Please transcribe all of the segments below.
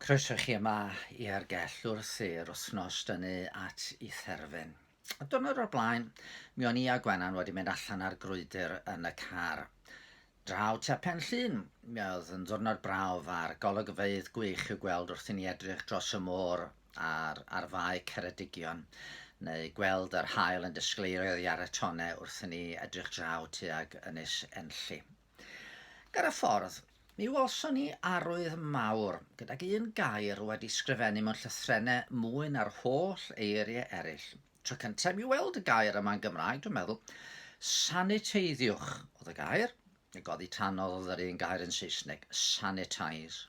Croeso i chi yma i Argell wrth i'r wythnos dynnu at ei therfyn. Y diwrnod o'r blaen, mi o'n i a Gwenan wedi mynd allan ar grwydr yn y car. Draw tua Pen Llŷn, mi oedd yn ddiwrnod braf a'r golygfeydd gwych i'w gweld wrth i ni edrych dros y môr ar, ar fae Ceredigion, neu gweld yr haul yn disgleirio oddi ar y tonne wrth i ni edrych draw tuag Ynys Enlli. Ger y ffordd, mi welson ni arwydd mawr gydag un gair wedi sgrifennu mewn llythrennau mwy na'r holl eiriau eraill. Tro cyntaf i mi weld y gair yma'n Gymraeg, dwi'n meddwl. Saniteiddiwch oedd y gair, ac oddi tanodd oedd yr un gair yn Saesneg, sanitize.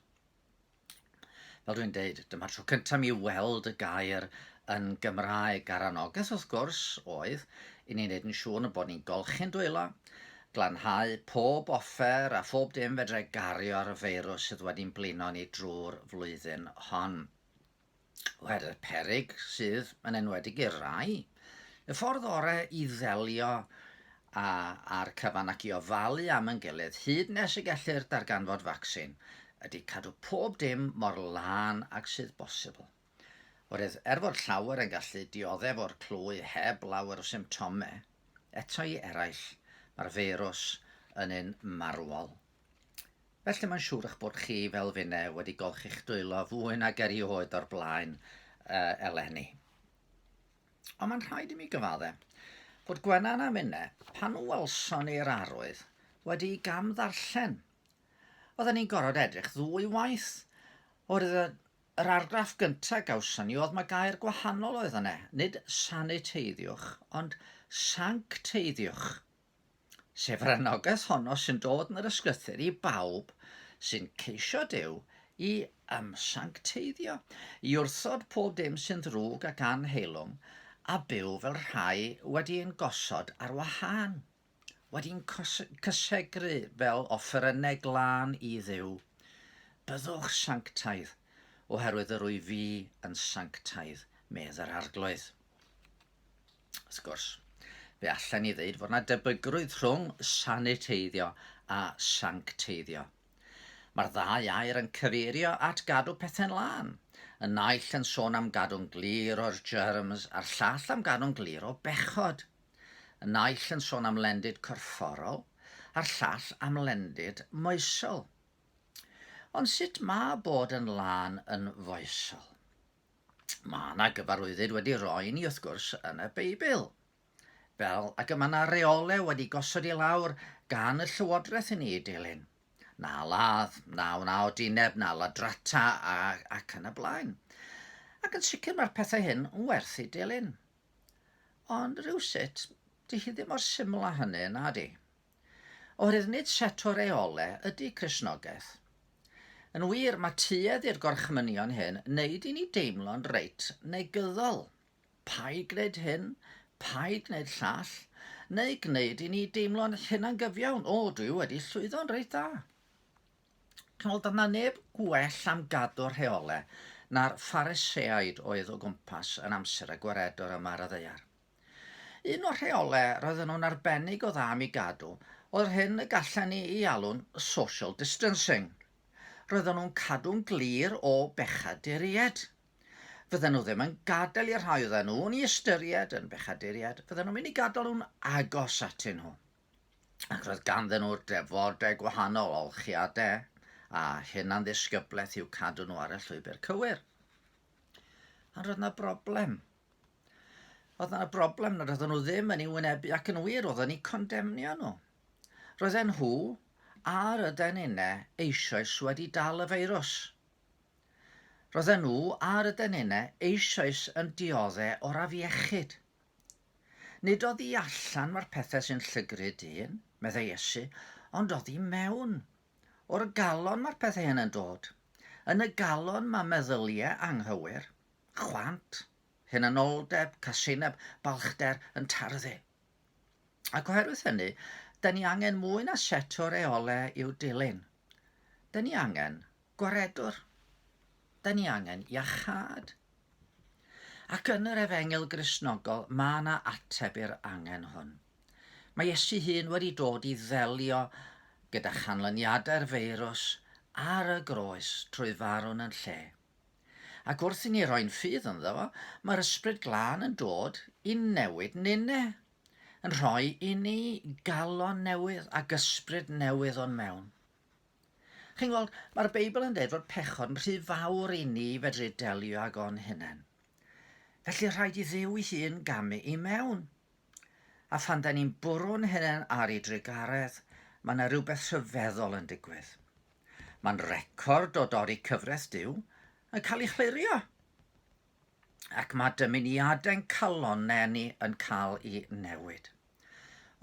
Fel dwi'n deud, dyma'r tro cyntaf mi weld y gair yn Gymraeg a'r anogaeth wrth gwrs oedd i ni wneud yn siŵr bod ni'n golchi'n dwylo, glanhau pob offer a phob dim fedrai gario'r feirws sydd wedi'n blino ni drwy'r flwyddyn hon. Oherwydd y peryg sydd yn enwedig i'r rai. Y ffordd orau i ddelio â, â'r cyfan ac i ofalu am yn gilydd hyd nes y gellir darganfod facsin ydy cadw pob dim mor lân ag sydd bosibl. Oherwydd er fod llawer yn gallu dioddef o'r clwy heb lawer o symptomau, eto i eraill mae'r feirws yn un marwol. Felly mae'n siŵr eich bod chi, fel finne, wedi golchi'ch dwylo fwy nag erioed o'r blaen uh, eleni. Ond mae'n rhaid i mi gyfadde fod Gwenan a minne, pan welson ni'r arwydd, wedi gam ddarllen. Oedden ni'n gorfod edrych ddwy waith. Oherwydd yr argraff gyntaf gawson ni oedd mae gair gwahanol oedd yna, nid saniteiddiwch, ond sancteiddiwch. Sef yr anogaeth honno sy'n dod yn yr ysgrythur i bawb sy'n ceisio Duw i ymsancteiddio, i wrthod pob dim sy'n ddrwg ac anheilwng, a byw fel rhai wedi ein gosod ar wahân, wedi'n cysegru fel offerynnau glân i Dduw. Byddwch sanctaidd, oherwydd yr wyf fi yn sanctaidd, medd yr Arglwydd. Wrth gwrs, fe allen ni ddeud fod yna debygrwydd rhwng saniteiddio a sancteiddio. Mae'r ddau air yn cyfeirio at gadw pethau'n lân. Y naill yn sôn am gadw'n glir o'r germs a'r llall am gadw'n glir o bechod. Y naill yn sôn am lendid corfforol a'r llall am lendid moesol. Ond sut mae bod yn lân yn foesol? Mae yna gyfarwyddyd wedi roi i ni, wrth gwrs, yn y Beibl. Fel ac y mae yna reolau wedi gosod i lawr gan y llywodraeth i ni ei dilyn. Na ladd, na wna odineb, na ladrata a, ac yn y blaen. Ac yn sicr mae'r pethau hyn yn werth eu dilyn. Ond rhywsut, di hi ddim mor syml â hynny, na di? Oherwydd nid set o reolau ydy Cristnogaeth. Yn wir, mae tuedd i'r gorchmynion hyn wneud i ni deimlo'n reit negyddol. Paid gwneud hyn, paid gwneud llall, neu gwneud i ni deimlo'n hunangyfiawn, o, dwi wedi llwyddo'n reit dda. Wel, doedd 'na neb gwell am gadw'r rheolau na'r Phariseaid oedd o gwmpas yn amser y gwaredwr yma ar y ddaear. Un o'r rheolau roedden nhw'n arbennig o dda am ei gadw oedd yr hyn y gallen ni ei alw'n social distancing. Roedden nhw'n cadw'n glir o bechaduriaid. Fydden nhw ddim yn gadael i'r rhai oedden nhw'n ei ystyried yn bechaduriaid, fydden nhw'n mynd i gadael nhw'n agos atyn nhw. Ac roedd ganddyn nhw'r defodau gwahanol, olchiadau a hunanddisgyblaeth i'w cadw nhw ar y llwybr cywir. Ond roedd yna broblem. Oedd yna broblem nad oedden nhw ddim yn ei wynebu ac yn wir oedden ni'n condemnio nhw. Roedden nhw a'r yden inne eisoes wedi dal y feirws. Roedden nhw a'r yden inne eisoes yn diodde o'r afiechyd. Nid oddi allan mae'r pethau sy'n llygru dyn, meddai Iesu, ond oddi mewn. O'r galon mae'r pethau hyn yn dod. Yn y galon mae meddyliau anghywir, chwant, hunanoldeb, casineb, balchder yn tarddu. Ac oherwydd hynny, da ni angen mwy na set o reolau i'w dilyn. Da ni angen gwaredwr. Da ni angen iachâd. Ac yn yr Efengyl Gristnogol, mae yna ateb i'r angen hwn. Mae Iesu hun wedi dod i ddelio gyda chanlyniadau'r feirws ar y groes trwy farw'n yn lle. Ac wrth i ni roi'n ffydd ynddo fo, mae'r Ysbryd Glân yn dod i newid ninne, yn rhoi i ni galon newydd ac ysbryd newydd o'n mewn. Chi'n gweld, mae'r Beibl yn dweud fod pechod yn rhy fawr i ni fedru delio ag o'n hunain. Felly rhaid i Dduw ei hun gamu i mewn. A phan da ni'n bwrw'n hunain ar ei drugaredd, mae yna rhywbeth rhyfeddol yn digwydd. Mae'n record o dorri cyfraith Duw yn cael ei chlirio. Ac mae dymuniadau'n calonnau ni yn cael eu newid.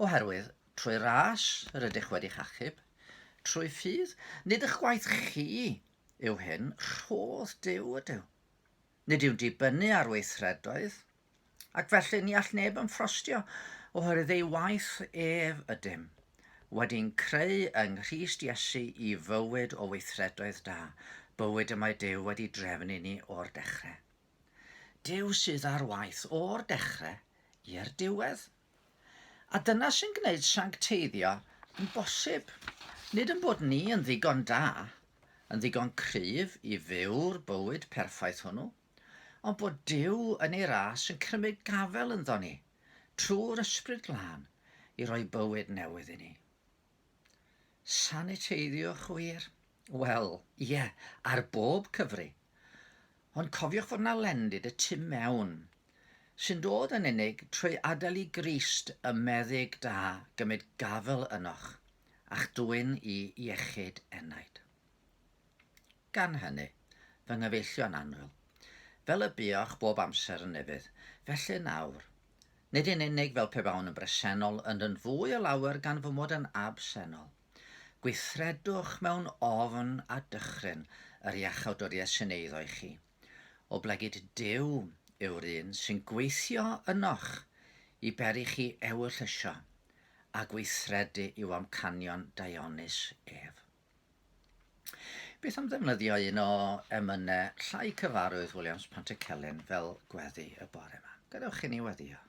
Oherwydd, trwy ras yr ydych wedi'ch achub, trwy ffydd, nid eich gwaith chi yw hyn, rhodd Duw ydyw. Nid yw'n dibynnu ar weithredoedd, ac felly ni all neb ymffrostio, oherwydd ei waith ef ydym, wedi'n creu yng Nghrist Iesu i fywyd o weithredoedd da, bywyd y mae Duw wedi drefnu ni o'r dechrau. Duw sydd ar waith o'r dechrau i'r diwedd. A dyna sy'n gwneud sancteiddio yn bosib. Nid yn bod ni yn ddigon da, yn ddigon cryf i fyw'r bywyd perffaith hwnnw, ond bod Duw yn ei ras yn cymryd gafael ynddo ni, trwy'r Ysbryd Glân, i roi bywyd newydd i ni. Saniteiddiwch wir? Wel, ie, ar bob cyfri. Ond cofiwch fod 'na lendid y tu mewn, sy'n dod yn unig trwy adael i Grist y meddyg da gymryd gafael ynoch a'ch dwyn i iechyd enaid. Gan hynny, fy nghyfeillion annwyl, fel y buoch bob amser yn ufudd, felly yn awr, nid yn unig fel pe bawn yn bresennol, ond yn fwy o lawer gan fy mod yn absennol, gweithredwch mewn ofn a dychryn yr iachawdwriaeth sy'n eiddo i chi, oblegid Duw yw'r un sy'n gweithio ynoch i beri chi ewyllysio a gweithredu i'w amcanion daionus ef. Beth am ddefnyddio un o emynau llai cyfarwydd Williams Pantycelyn fel gweddi y bore yma? Gadewch i ni weddio.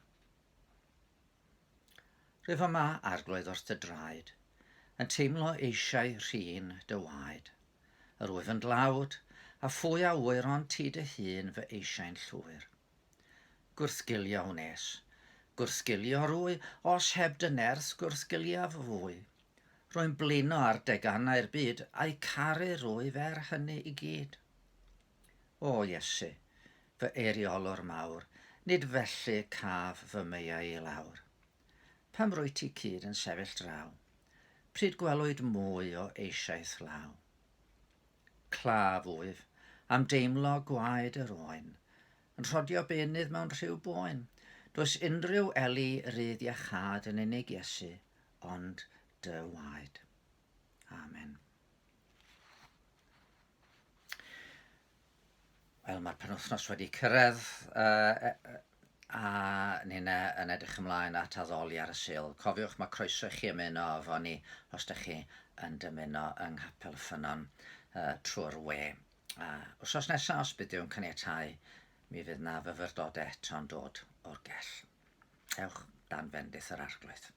Rwyf yma, arglwydd, wrth dy draed, yn teimlo eisiau rhin dy waed. Yr wyf yn dlawd, a phwy a ŵyr ond ti dy hun fy eisiau'n llwyr. Gwrthgilio wnes. Gwrthgilio rwy, os heb dy nerth gwrthgiliaf fwy. Rwy'n blino ar deganau'r byd, a'u caru rwyf er hynny i gyd. O Iesu, fy eiriolwr mawr, nid felly caf fy meiau i lawr. Pam rwyt ti cyd yn sefyll draw? Pryd gwelwyd mwy o eisiau'th law? Claf wyf, am deimlo gwaed yr oen, yn rhodio beunydd mewn rhyw boen. Does unrhyw eli rydd iachâd yn unig Iesu, ond dy waed. Amen. Wel, mae'r penwythnos wedi cyrraedd uh, a ni'n yn edrych ymlaen at addoli ar y Sul. Cofiwch, mae croeso i chi ymuno efo ni os ydych chi yn dymuno yng Nghapel Ffynnon uh, trwy'r we. A wrthnos nesaf, os bydd Duw'n caniatáu, mi fydd na fyfyrdodau eto'n dod o'r gell. Ewch dan fendith yr Arglwydd.